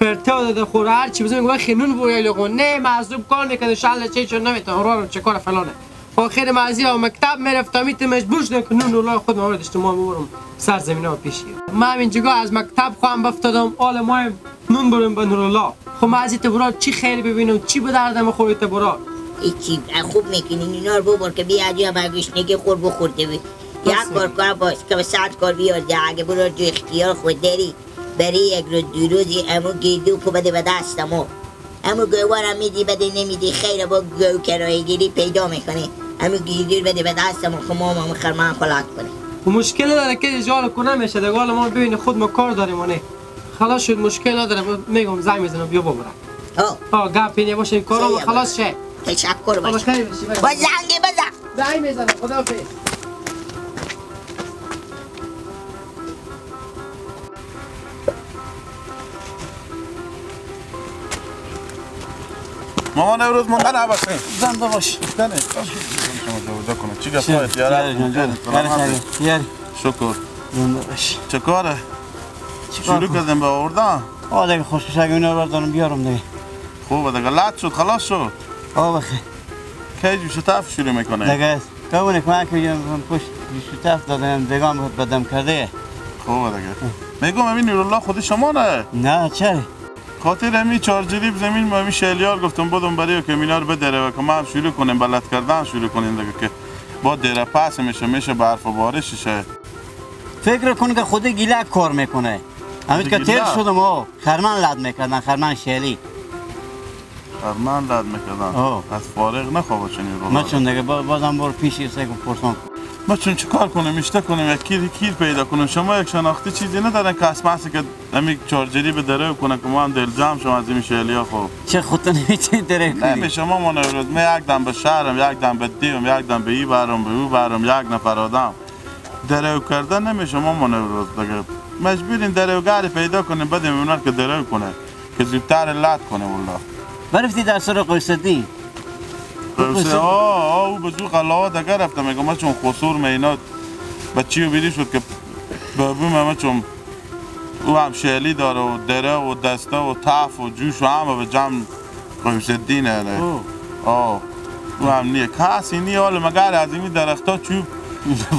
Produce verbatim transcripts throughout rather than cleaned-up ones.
پرتو داده خور، هر چی بزنم گفت خیلی نون بو یا لقمه. نه، معذوب کار می‌کنه، شل چه چون نمی‌تونه، رو رو چه کار فلانه. آخر ما از این مکتب می‌رفتم، این مجبور شدم که نون رو خود ما رو داشتم، ما ببرم سر زمین ها پیشی. ما همین جگاه از مکتب خواهم بفتادم، آل ما هم نون برم به نورالله. خب ما از این تبرار چی خیر ببینم، چی به درد ما خوری تبرار؟ هیچی، خوب می‌کنی، اینا رو ببر که بیا جا به گشنگی خور بخورده بی. یک بس کار دیگه. کار باش که به صد کار بیار ده، اگه برو جو اختیار خود داری، بری یک روز دو روزی امو گیدو کو بده به دست ما. امو گوارا می‌دی بده نمی‌دی، خیر با گو کرایه گیری پیدا می‌کنی. امو گیدو بده به دست ما، خو ما هم خرمن خلات کنی. و مشکل نداره که اجاره کنه می‌شه، ده حالا ما ببینی خود ما کار داریم و نه. خلاص شد، مشکل نداره، ب-، می‌گم زنگ می‌زنم بیا ببره. ها. ها، گپ اینه باشه، این کارا سیه خلاص شه. تشکر باشه. خیر بشی، بای. با زنگی بزن. زنگ می‌زنم، خداحافظ. ماما، امروز مونده نباشین. زنده باش. زنده. شما جابجا کنه. چی گپ؟ چی؟ خیریت؟ یار جان، جان. سلامت. یار، یار. شکر. زنده باش. چه کاره؟ چی کار شروع کنم؟ کردیم به آوردن؟ آه، دیگه خصوصی اگه اینا رو بردارم بیارم دیگه. خوبه دیگه. لط شد، خلاص شد؟ آه، بخیر. کی جوش تف شروع می‌کنه؟ دیگه کونه کمک کنیم، پشت بیست و هفت دادم، دگان به دم کرده. خوبه دیگه. می‌گم، همین نورالله خودی شما نه؟ نه، چرا؟ خاطر همین چارجری زمین، ما همین شهلیار گفتم، بدم برای که مینا رو بدره و که ما هم شروع کنیم، بلد کردن شروع کنیم دیگه، که با دره پس می‌شه، می‌شه برف و بارش شه. فکر کن که خودی گیلک کار می‌کنه. همیشه که گیلک؟ تیر شدم، ها، خرمن لد می‌کردن، خرمن شهلی. خرمن رد می‌کردن. آه. از فارغ نخوابه چنین رو. ما چون دیگه با-، بازم برو پیش ایسه که پرسان کن. ما چون چه کار کنم، اشته کنم، یک کیر، کیر پیدا کنم؟ شما یک شناختی چیزی ندارن که اسمسی که امی چارجری به دره کنه که ما هم دلجم شما از این شهلی ها خب. چه خود تو نمی‌تونی دره کنی؟ نمی شما ما نوروز، من یک دم به شهرم، یک دم به دیوم، یک دم به ای برم، به او برم، یک نفر آدم. درو کردن نمیشه ماما نوروز دیگه. مجبورین درو گری پیدا کنیم، بدیم اونا که درو کنه، که زودتر لط کنه والله. برفتی در سر قیس الدین. قیس، آه، آه، او به زو غلاوه دگه رفته، میگم، ما چون خسور مینات بچی و بیری شد که بابو ما چون او هم شهلی داره و دره و دسته و تف و جوش و همه به جمع قیس الدین اره. او. آه. او هم نیه. کسی نیه، حالا مگر از این درختا چوب،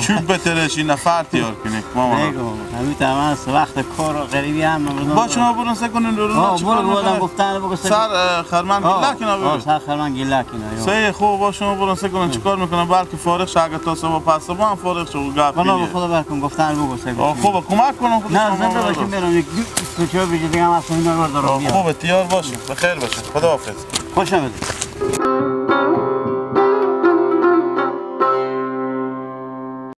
چوب بترشی نفر تیار کنی. ماما. نگو. همین تمام است. وقت کار و غریبی هم مردم با شما برون سه کنین دو روز آه، چی کار برو می‌کنه؟ بودم گفتن بگو سه سر، اه، خرمن آه، گیلک اینا آه، بگو. سر خرمن گیلک اینا، یا. سه خوب، با شما برون سه کنین چی کار می‌کنه؟ بلکه فارغ شه، اگه تا صبح پس صبح هم فارغ شه، گپ بنا نیه. به خدا برکن، گفتن بگو سه آه، گوشی. خوبه، کمک کنم خود نه، شما زنده رو. باشیم، می‌رم. یک دو، سه چهار بجه دیگه هم اصلاً اینا رو دارم. آه، میام. خوبه، تیار باشیم. بخیر باشیم. خداحافظ. خوش آمدید.